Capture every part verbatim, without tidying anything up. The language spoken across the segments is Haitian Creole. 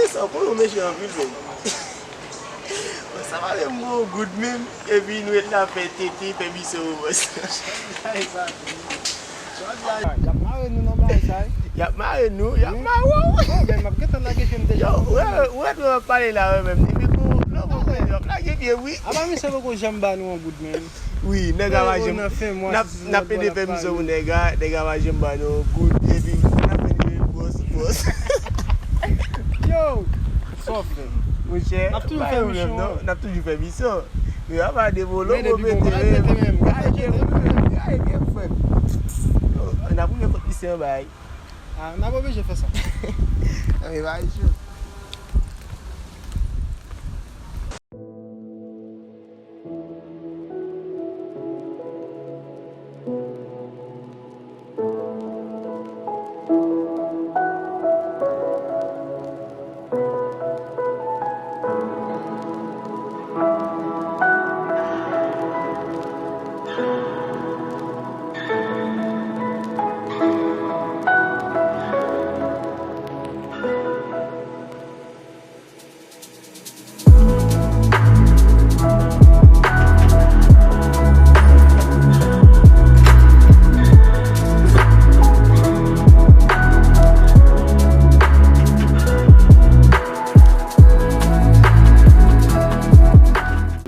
Sa pou nou mechan anpil, menm. Sa pa menm bon goud menm, epi nou ret la fè tete, fè misyon, bòs. Y ap mare nou nan bagay sa, wi. Y ap mare nou, y ap mare w. Bon, ben, m ap gentan lage pye m deja. Yo, w wè, w wè, w ap pale la, wè, menm. Epi kou, non, bon, men, y ap lage pye, wi. Apa misye poko janm ba nou yon goud, menm. Wi, nèg la pa janm. N ap, n ap pede fè misyon pou nèg la, nèg la pa janm ba nou yon goud, epi n ap vin jwe bòs, bòs. Yo, sa w fè? Monchè, n ap toujou fè misyon, non, n ap toujou fè misyon. Men apa de volo, men depi bon, gade tete menm, gade tete menm, gade tete menm, frè m. Yo, n ap rive kot misye anba, wi. Ah, n ap oblije fè sa. Anben, bay cho.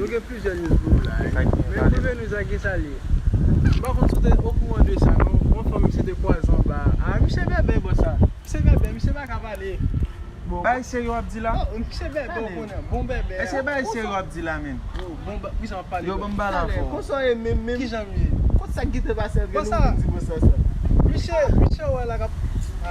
Nou gen plizyè news pou nou la, wi. Men premye news la, gen sa l ye. M pa konn si w te okouran de sa, non. Yon fanm misye te kwaze anba a. Ah, misye bèbè, bò sa. Misye bèbè, misye pa ka pale. Bon. Bay serye w ap di la? Oh, misye bèbè, ou konnen. Bon bèbè. Èske bay serye w ap di la menm? Yo, bon, ba- kijan w ap pale? Yo, ban m pale avè w. Konsa w ye menm, menm. Kijan m ye? Kot sa k gentan pase antre nou pou di konsa sa? Misye, misye wè la k ap.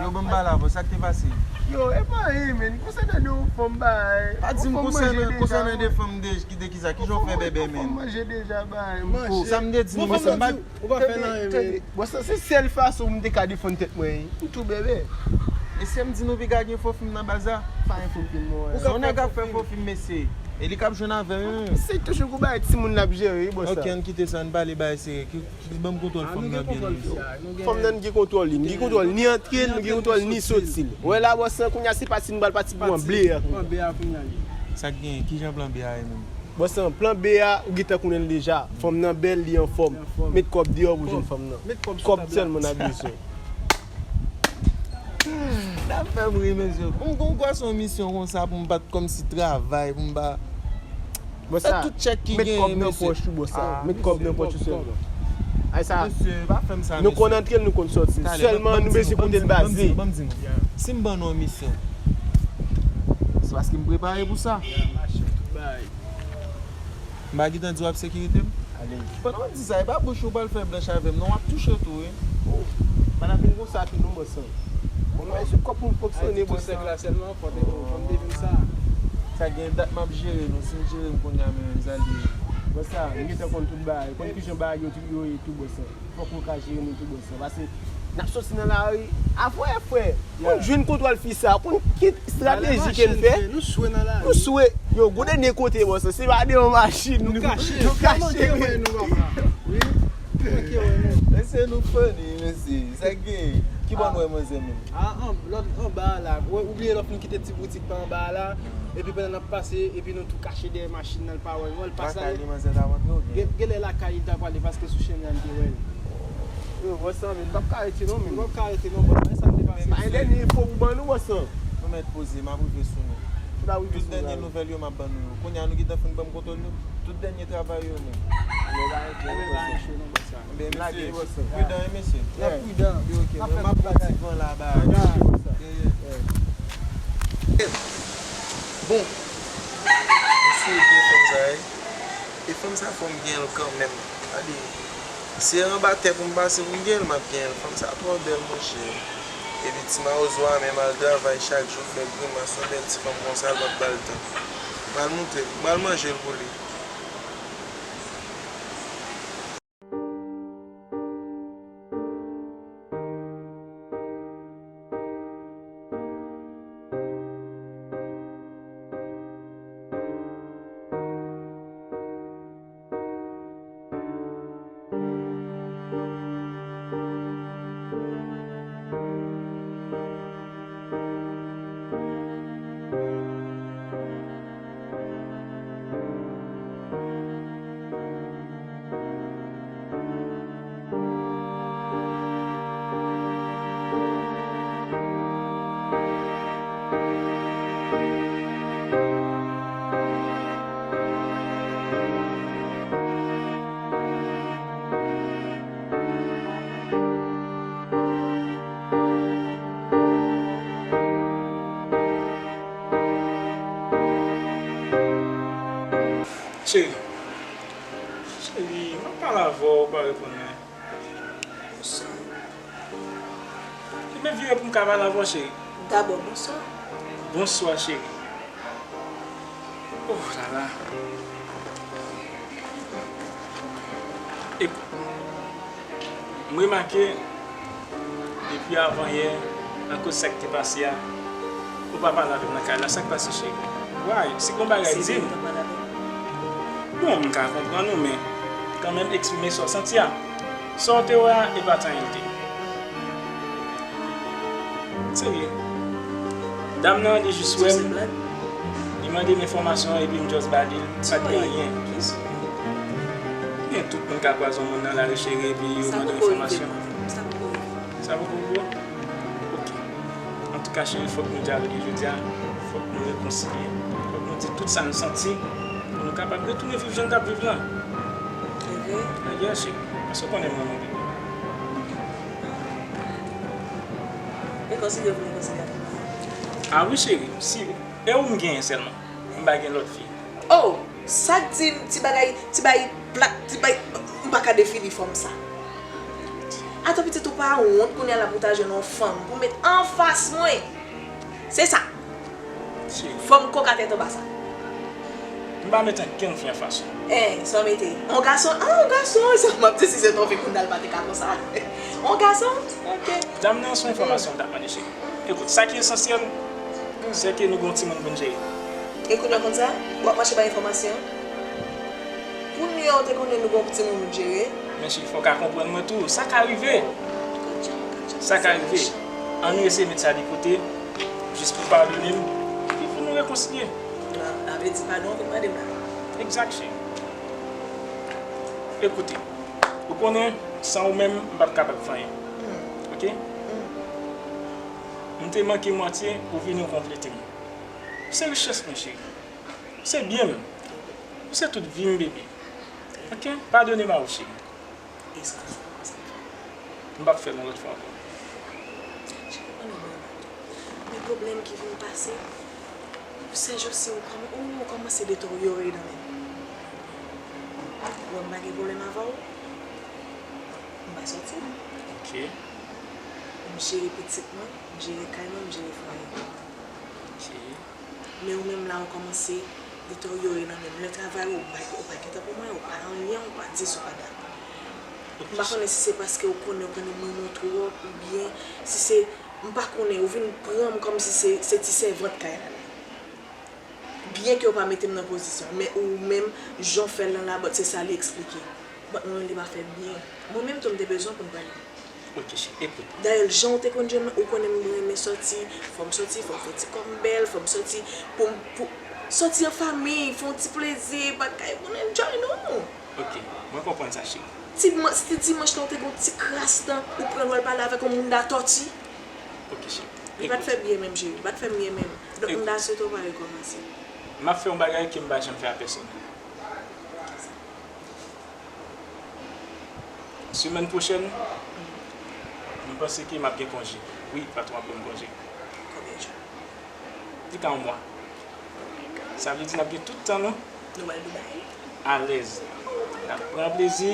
Yo, ban m pale avè w. Sa k te pase? Yo, e pa anyen, menm. Konsa nan de yon fanm bay. Pa di m konsa nan, konsa nan de fanm de, ki de ki sa? Kijan w fè bèbè menm? Fanm manje deja bay. Manje. Sa m te di nou, sa m pa Ou pa fè nan anyen, men. Bon, sa se sèl fason pou m te ka defann tèt mwen, wi. M tou bèbè. Mesye, m di nou piga gen fo fim nan baz la. Pa gen fo fim, non. Se yon nèg k ap fè fo fim, mesye. E li k ap jwenn avè l, wi. Se toujou kou bay timoun n ap jere, wi, bòs la. Ok, ann kite sa, ann pale bay serye. Ki, ki ban m kontwòl fanm nan byen, mesye. Fanm nan, n gen kontwòl li. N gen kontwòl ni antre l, nou gen kontwòl ni soti l. Wè la, bòs la, kounye a se pati nou pral pati pran ble a kounye a. Pran ble a kounye a, wi. Sa k genyen? Kijan plan B a ye menm? Bòs lan, plan B a, ou gentan konnen l deja. Fanm nan bèl, li anfòm. Li anfòm. Met kòb deyò pou jwenn fanm nan. Met kòb sou tab la. Kòb sèlman n ap bezwen. N ap fè m ri, mesye. Pou m gon gwa se yon misyon konsa, pou m pa t kòmsi travay, pou m pa fè tout tchèk ki genyen, mesye. Bòs la, met kòb nan pòch ou, bòs la. Met kòb nan pòch ou sèlman. Ay sa. Mesye, pa fè m sa, mesye. Nou konn antre l, nou konn sòti l. Sèlman, nou bezwen kote l baze. Ban m di nou, ban m di nou. Si m ban nou yon misyon, se paske m prepare pou sa. M pa gentan di w ap sekirite m? Pandan w ap di sa, e pa bouch ou pral fè blanch avè m, non, w ap touche tou, wi. Oh, pa n ap vin konsa tou, non, bòs lan. Bon, men se kòb pou m fonksyone, bòs lan. Sèk la sèlman, fò te, fò m te vin sa. Sa gen dat m ap jere nou, si m jere m kounye a, men menm sa l ye. Bòs la, m gentan konn tout bagay, konn kijan bagay yo, yo ye tou, bòs lan. Fòk nou ka jere nou tou, bòs lan. Pase n ap soti nan lari. Afè, frè. Konn jwenn kontwòl fi sa. Konn ki estrateji ke l fè. Nou swe nan lari. Nou swe. Yo, gwo dènye kote, bòs lan. Se pa deyò machin. Nou kache. Nou kache. Yo manke wè nou, papa. Wi. Yo manke wè nou. Mesye, nou funny, mesye. Sa k gen? Ki bò nou wè manzè menm? Ah, an, lòt, anba a la. Ou bliye lè w fin kite ti boutik pa anba a la. Epi pandan n ap pase, epi nou tou kache dèyè machin nan, l pa wè nou, l pase ale. Lakay li manzè t ap antre oubyen? Gen, genlè lakay li t ap ale, paske sou chemen an li te wè l. Yo, bòs lan, men n p ap ka rete non, men. Nou p ap ka rete non, bòs. Men sa k te pase. Pa gen dènye enfo pou ban nou, bòs lan. Nou mèt poze, m ap rive sou nou. Tout dènye nouvèl yo, m ap ban nou yo. Kounye a, nou gentan fin ban m kontwòl yo. Tout dènye travay yo, men. Anben, mesye, pridan, wi, mesye. N ap pridan. Wi, ok, men m ap pran ti van la, ba. Yeah, yeah. Bon, m swete fanm sa, wi. E fanm sa, fò m gen l kanmenm. Gade, se anba tè pou m pase pou m gen l, m ap gen l. Fanm sa twò bèl, monchè. Epi ti mawozo a menm al travay chak jou, fè grimas, yon bèl ti fanm konsa, l p ap ba l tan. M pral montre l, m pral manje l pou li. Cheri, m ap pale avè w, ou pa reponn mwen. Bonswa. Ebyen, vire pou m ka pale avè w, cheri. Dabò, bonswa. Bonswa, cheri. Oh la la. Ekout, m remake depi avan yè, akoz sa k te pase a, ou pa pale avè m nan kay la. Sa k pase, cheri? Why? Si gon bagay, di m. Bon, m ka konprann ou, men kanmenm eksprime sa w santi a. Sa w te wè a, e pa t anyen l te. Serye. Dam nan, li jis wè m, li mande m enfòmasyon, epi m just ba li l, pa t gen anyen. Gen tout moun ka kwaze yon moun nan lari, cheri, epi yo mande w enfòmasyon. Sa poko rive w? Ok. Antouka, cheri, fòk nou dyaloge jodi a. Fòk nou rekonsilye. Fòk nou di tout sa nou santi pou nou kapab retounen viv jan n t ap viv lan. Evre? Evre, cheri. Paske w konnen m renmen w, bebe. E konsilye pou nou konsilye avè m? A wi, cheri. Si, e ou m genyen sèlman. M pa gen lòt fi. Oh! Sa k di m ti bagay, ti bagay plat, ti bagay, m pa ka defini fanm sa. Atann pitit ou pa wont kounye a la pou w ta jwenn yon fanm pou w met anfas mwen. Se sa. Cheri. Fanm koka tèt anba sa. M pa met ankenn fi anfas ou. Eh, sa w mete? On gason? Ah, on gason. Sa m ap di si se t on fi kounye a l pa te ka konsa. On gason? Ok. Dam nan, se yon enfòmasyon m t ap mande, cheri. Ekout, sa ki esansyèl, se ke nou gen yon timoun pou n jere. E kounye a konn sa? W ap mache bay enfòmasyon? Kounye a w te konnen nou gen yon timoun pou n jere? Men cheri, fò w ka konprann mwen tou. Sa ka rive. Sa ka rive. Ann nou eseye met sa de kote, jis pou w padone m, epi pou nou rekonsilye. Sa vle di padon w vin mande m la? Egzak, cheri. Ekoute, ou konnen, san ou menm, m p ap kapab fè anyen. Ok? M te manke mwatye, ou vini, ou konplete m. Ou se richès mwen, cheri. Ou se byen m. Ou se tout vi m, bebe. Ok? Padone m a ou, cheri. M p ap fè l yon lòt fwa ankò. Cheri, konnen mwen mal. Men pwoblèm ki vin pase, sèjousi ou kòm-, ou kòmanse detoryore nan men m. Ou wè m pa gen pwoblèm avè w, m pa sòti. Ok. M jere pitit mwen, m jere kay mwen, m jere fwaye mwen. Ok. Men ou menm la, ou kòmanse detoryore nan men m. Lè travay ou, ou pa, ou pa gentan pou mwen, ou pa anyen, ou pa dis, ou pa dat. M pa konnen si se paske ou konnen, ou konnen mwen, mwen twòp, oubyen si se, m pa konnen, ou vin pran m kòmsi se, se ti sèvant kay la. Byen ke ou pa mete m nan pozisyon, men ou menm, jan w fè l nan labòt, se sa li eksplike. Bòt mwen menm, li pa fè m byen. Mwen menm tou, m te bezwen pou m pale. Ok, cheri, ekout. Dayè, jan w te konn jwenn mwen, ou konnen m renmen sòti, fò m sòti, fò m fè ti kò m bèl, fò m sòti pou m, pou, sòti an fanmi, fè yon ti plezi, bagay, pou n enjoy nou. Ok, mwen konprann sa, cheri. Ti dimanch, ti dimanch lan, ou te gen yon ti kras tan, ou pran l w al pale avèk yon moun da tòti. Ok, cheri. Li pa t fè m byen menm, cheri. Li pa t fè m byen menm. Donk, m ta swete w pa rekòmanse. M ap fè yon bagay ke m pa janm fè a pèsòn. Semèn pwochèn, m panse ke m ap gen konje. Wi, patwon ap ban m konje. Konbyen jou? Li ka yon mwa. Sa vle di n ap gen tout tan nou. Nou pral Dubai? Alèz. N ap pran plezi.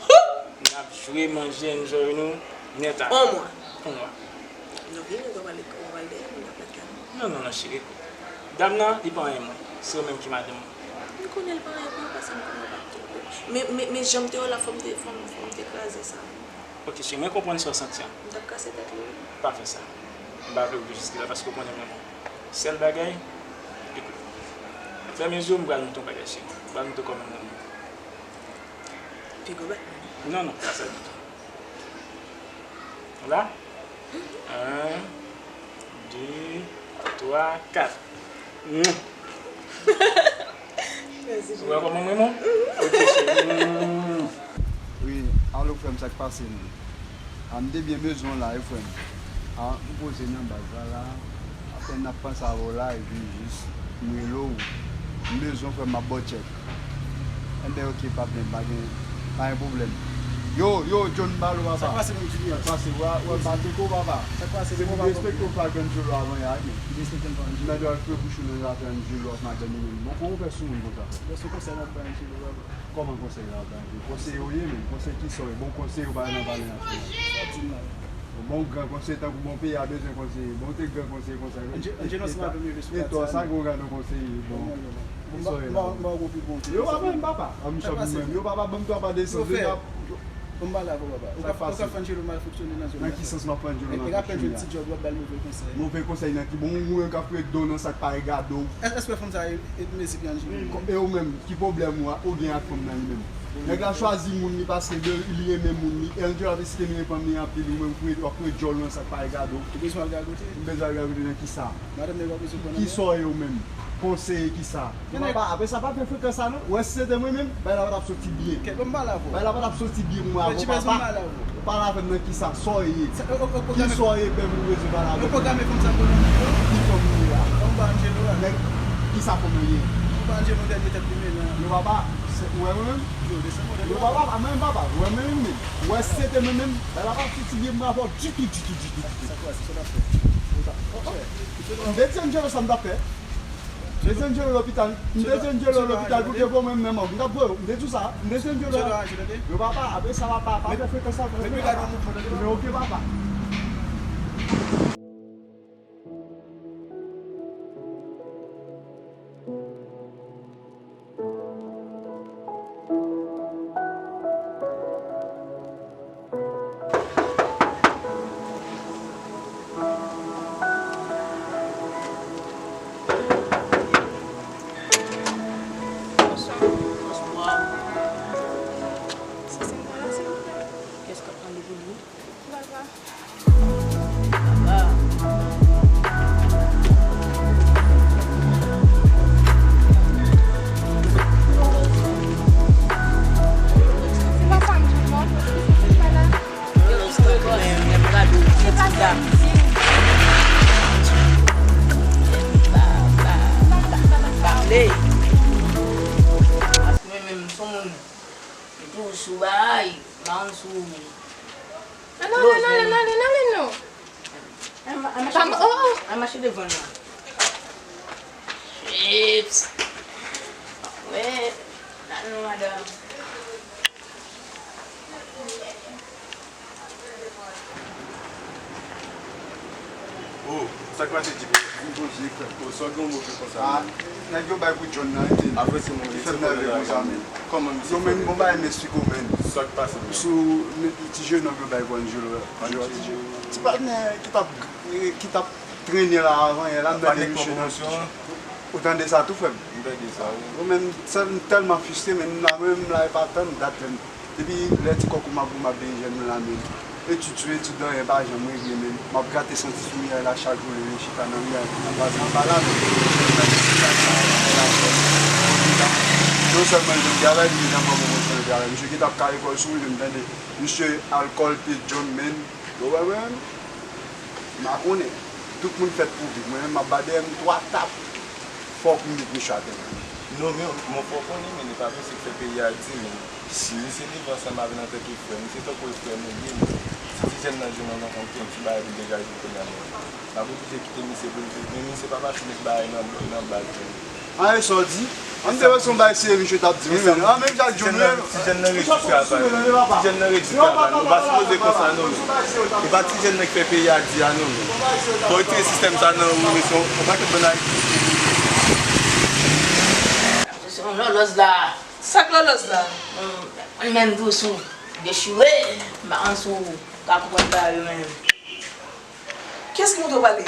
N ap jwe, manje, enjoy nou nèt a. On mwa. On mwa. Nou vini, ou pral, ou pral dèyè m, n ap met kè nou. Non, non, non, cheri, ekout. Dam nan, li pa anyen mwen. Se ou menm ki madanm mwen. M konnen l pa anyen pou ou, paske m konnen w p ap twonpe. Men, men, men jan m te wè w la, fò m te, fò m, fò m te kraze sa. Ok, cheri, mwen konprann sa w santi an. M t ap kase tèt li, wi. Pa fè sa. M pa vle w rive jiske la, paske w konnen m renmen w. Sèl bagay, ekout. Fèmen zye w, m pral montre w bagay, cheri. M pral montre w kòman m renmen w. Piga w bat mwen. Non, non, pa sa ditou. La. Yon, de, twa, kat. Mwen. Mèsi, cheri. Ou wè kòman mwen bon? Ok, cheri. Wi, alo, frè m, sa k pase, non? A, m te byen bezwen w la, wi, frè m. A, m poze nan baz la, la. Apèn n ap panse avè w la, epi jis m rele w. M bezwen w, frè m, m ap ba w tchèk. Enben, ok, pa plenn, pa gen, pa gen pwoblèm. Yo, yo, John Balo, papa. Sa k pase, menm Junior? Sa k pase, wè, wè, pase ko, papa. Sa k pase, se pou derespekte w fè ak Angelo avan yè a, men. Derespekte m pa Angelo. Mèt al fè bouch ou nan zafè Angelo ak madanm li menm. Bon, kòman w fè sou moun konsa? Bon, se konsèy m ap bay Angelo, papa. Kòman konsèy la bay? Konseye w ye, men konseye ki sa w ye? Bon, konseye w pa nan pale nan fè. Sa w di m la? Bon, gran konseye, tankou bon peyi a bezwen konseye. Bon, te gran konseye konsa. Angelo se pa premye responsabil. E to sa, gwo gade yon konseye. Bon, ki sa w ye la? Yo pa menm papa. An, m chòp mwen. Yo papa, ban m twa pa de sans. Bon, m pale avè w, papa. Ou ka fè Angelo mal fonksyone nan zòn nan. Nan ki sans m ap fè Angelo mal fonksyone? E rapèl jodi ti djòb w ap ba l move konsèy. Move konsèy nan ki bon, ou menm k ap fouye do nan sa k pa regade w. Èske w wè fanm sa e mezip Angelo? E ou menm, ki pwoblèm ou a, ou gen ak fanm nan li menm? Nèg la chwazi moun li paske de, li renmen moun li. E Angelo ap esplike li renmen fanm li anpil, ou menm fouye, w ap fouye djòl nan sa k pa regade w. Ou bezwen al gagote? M bezwen al gagote nan ki sa? Madanm nèg w ap bezwen pran nan men? Ki sa w ye ou menm? Konseye ki sa? Ou pa, apre sa, pa fè frekans sa non. Ou wè si se te mwen menm, bagay la pa t ap soti byen. Kèt, ban m pale avè w. Bagay la pa t ap soti byen pou mwen avè w, papa. Ou pale avè m nan ki sa? Sa w ye? Ki sa w ye, pè, pou ou bezwen pale avè m? Yo pwograme fanm sa pou nou. Ki fanm li ye a? Fanm pa Angelo a. Nèg, ki sa fanm nan ye? Fanm pa Angelo, dènye tèt li mennen an. Yo papa, se, ou wè mwen menm? Yo papa, pa mwen menm papa. Ou wè mwen menm menm. Ou wè si se te mwen menm, bagay la pa t ap soti byen pou mwen avè w ditou, ditou, ditou, ditou. Sa k pase? Sa w t ap fè? M te di Angelo sa m t ap fè. M te di Angelo lopital. M te di Angelo lopital pou te voye mwen menm mò. M t ap voye w. M te di w sa. M te di Angelo. Yo papa, apre sa, papa, pa fè frekans sa. Men oke, papa. Bonswa. Bonswa. Sisèm pa la, silvouplè? Kiyès k ap mande pou nou? Papa. Se pa sa m di w non. Kiyès ki pa la? Yo, yo, yo, yo, yo, yo, yo, yo, yo, yo, yo. Pa, pa, pa, pa vle. Paske mwen menm, m se yon moun, m toujou sou bagay, m pa konn sou. Ann ale, ann ale, ann ale, ann ale non. Al ma-, al mache devan. Al mache devan nan. Chips. Wè. Nan non, madanm. Oh, sa k pase, Djibo? M poze, frè. Oh, sa w gen yon mo fè konsa, ah, men? Nèg yo bay pou John nan, ete. Apre se mwen, li fè m nève konsa, men. Kòman misye fè? Yo, men, bon bagay, m esplike w, men. Sa k pase, men? Sou, men, ti jenòm yo bay pou Angelo, Angelo. Ti patnè ki t ap, ki t ap trennen la avan yè la, m tande misye nan. Ou tande sa tou, frè m? M tande sa, wi. Ou menm, sa, m tèlman fristre, men m la, men m la, e pa tann dat, men depi lè ti kòk ou m ap, m ap veye jèn nan la, men etid sou etid, anyen pa janm regle, men m ap grate santi sou riyay la chak jou, leve chita nan riyay, nan baz anba la, men non sèlman jodi a la, li gentan pran pwomosyon, jodi a la, misye gentan ap kare kò l sou wout, men tande, misye alkòl, pye John, men, yo wè, men, m pa konnen. Tout moun fèt pou viv. Mwen menm, m ap bat dèyè m twa tap. Fòk m met misye atè. Non, men, men fò w konnen, men, e pa misye k fè peyi a di, men, si misye leve ansanm avè n antanke frè, misye tankou e frè nou ye, men, si ti jèn nan jwenn yon, yon, yon ti bagay pou degaje kounye a, men, n ap oblije kite misye pou l viv, men misye pa mache met bagay nan, nan baz, men. An, e sa w di? An, m te wè se yon bagay serye misye t ap di, wi, men an, menm jan ak John, wi. Ti jèn nan redi travay. Ti jèn nan redi travay. Nou pa sipoze konsa, non, men. E pa ti jèn nan k fè peyi a di a, non, men. Fò retire sistèm sa nan ou, mesye, yon pakèt bann Ayisyen. Se yon lòlòz la. Sa k lòlòz la? Mwen menm tou sou dechire, m pa konn si w ka konprann bagay yo menm. Kiyès ki montre w pale?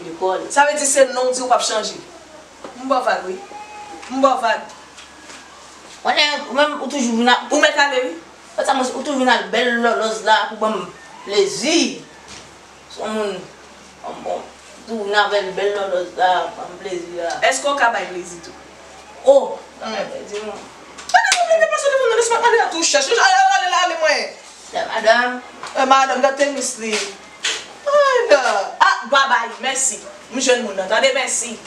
Lekòl. Sa vle di se non w di ou p ap chanje. M ba w vag, wi. M ba w vag. Konnen, ou menm, ou toujou vin ak. Ou mèt ale, wi. Fè sa, mwen, ou toujou vin ak bèl lòlòz la pou ban m plezi. Se yon moun, yon bon, ou toujou vin avèk bèl lòlòz la, ban m plezi la. Èske w ka bay plezi tou? Oh, sa bay plezi, mwen. Gade, mwen, mwen, mwen, pase devan nan, lèse m ale a tou chèch. Ale, ale, ale, ale, mwen. Lè madanm. E madanm, gade tenis li. Ay, la. Ah, babay, mèsi. M jwenn moun nan, tande, mèsi.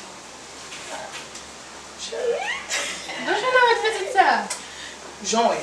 Cheri. Bonjou, Norette, pitit sa. Jan w ye?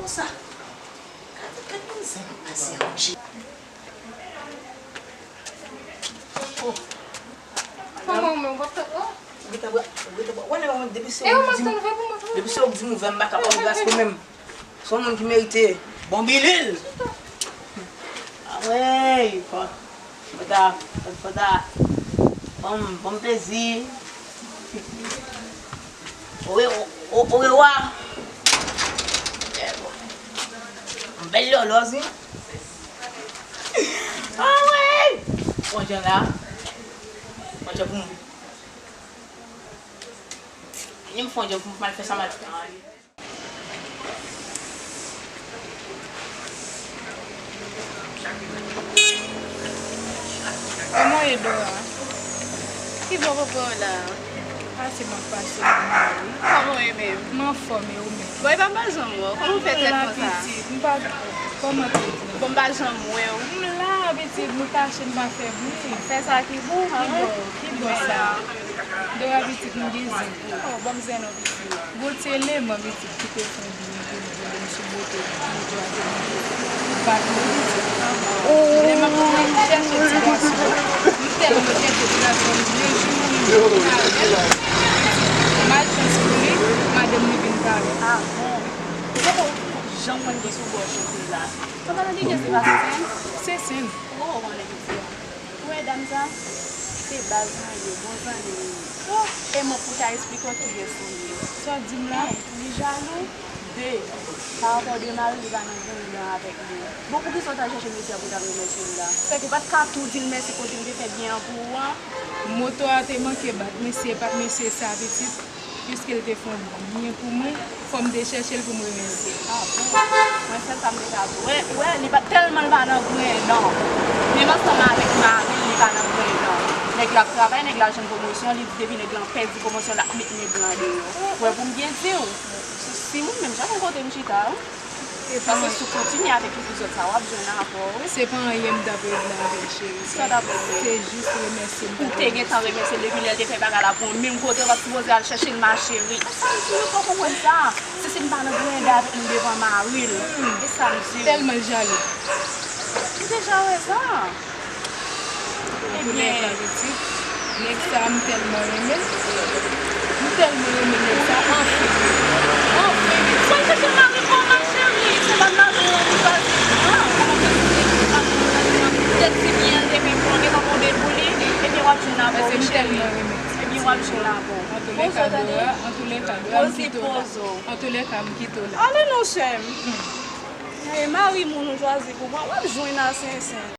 konsa. Gade, gade yon zen nan pase Angie. Oh. Manman, men w p ap tann, oh. Ou gentan bwè, ou gentan bwè. Wè, nèg la, depi se ou k di m, depi se ou k di m ouvè, m pa ka pa ouvè, paske menm se yon moun ki merite bon bilil. Anmwey, fò, fò ta, fò ta, bon, bon plezi. Owe, o, o, owe, wa. Bèl lòlòz, wi. Anmwey! Pran jan la. Pran jan pou mwen. Vini m fè yon djòb pou m al fè sa m al fè an. Kòman w ye, Dora? Ki bò papa w la? Pase m ap pase la, wi. Kòman w ye menm? M anfòm, e ou menm? Bon, e pa m pa janm wè w. Kòman w fè tèt konsa? M la, pitit. M pa, kòman tèt la? Bon, m pa janm wè w. M la, pitit, m kache, m pa fè bri. Fè sa ki bon, ki bò, ki bò sa? Dora pitit m gen zen pou ou. Oh, ban m zen non pitit. Gon ti eleman pitit ki te fè byen pou m vole m sou bote moto a te moute. M pa vle pitit. Lè m ap chèche ti gason, m tèlman chèche ti gason, m vle jou m vin avè l. Malchans pou li, madanm li vin pare. Ah bon? Ou te janm konn ki sou bò chofè la? Kòman nan li gen se pa senn? Se senn. Oh, konnen pitit. Ou wè dam sa? Se baz mwen ye, bon zanmi m ye. Oh, e mwen pou ta esplike w kiyès ou ye. Sa w di m la? Li jalou. De, pa rapò de mari li pa nan grenn dan avèk li. Bon, poukisa w t al chèche mesye a pou w t al remèsye l la? Ou pa t ka tou di l mèsi kote l te fè byen an pou ou an? Moto a te manke bat, mesye pa t mesye sa pitit. Piske l te fè yon byen pou mwen, fò m te chèche l pou m remèsye l. Ah bon? Mwen sèl sa m te ka di w. Wè, wè, li pa, tèlman l pa nan grenn dan. Menm ansanm avèk mari l, li pa nan grenn dan. Nèg la ap travay, nèg la jwenn pwomosyon, li di depi nèg la pèdi pwomosyon, l ap met nèg la deyò. Wè, pou m byen di w, si, si moun menm, jan mwen kote m chita, wi. Paske si w kontinye avèk episòd sa, w ap jwenn rapò, wi. Se pa anyen m t ap regle avè l, cheri. Sa w t ap regle? Se jis remèsye m. Ou te gentan remèsye l depi lè l te fè bagay la pou ou, menm kote w pa t sipoze al chèche l, ma chérie. Sa m di, ou pa konprann sa. Se si m pa nan grenn dan avèk li devan mari l. E sa m di. Tèlman l jalou. M deja wè sa. Ebyen, nèg sa, m tèlman renmen l. M tèlman renmen nèg sa, anfen. Anfen, pitit. Mwen chèche mari pa w, ma chérie. Se pa mari w an ki chwazi. Ah, kòman fè se mari w an ki chwazi? Petèt si byen l te vin konnen kòman w deboule, ebyen w ap jwenn avè w, cheri. Ebyen w ap jwenn avè w. Antouleka, Dora, antouleka. Poze poz ou. Antoulèka, m kite w la. Ale non, sè m. E mari moun ou chwazi pou mwen, w ap jwenn a sensen.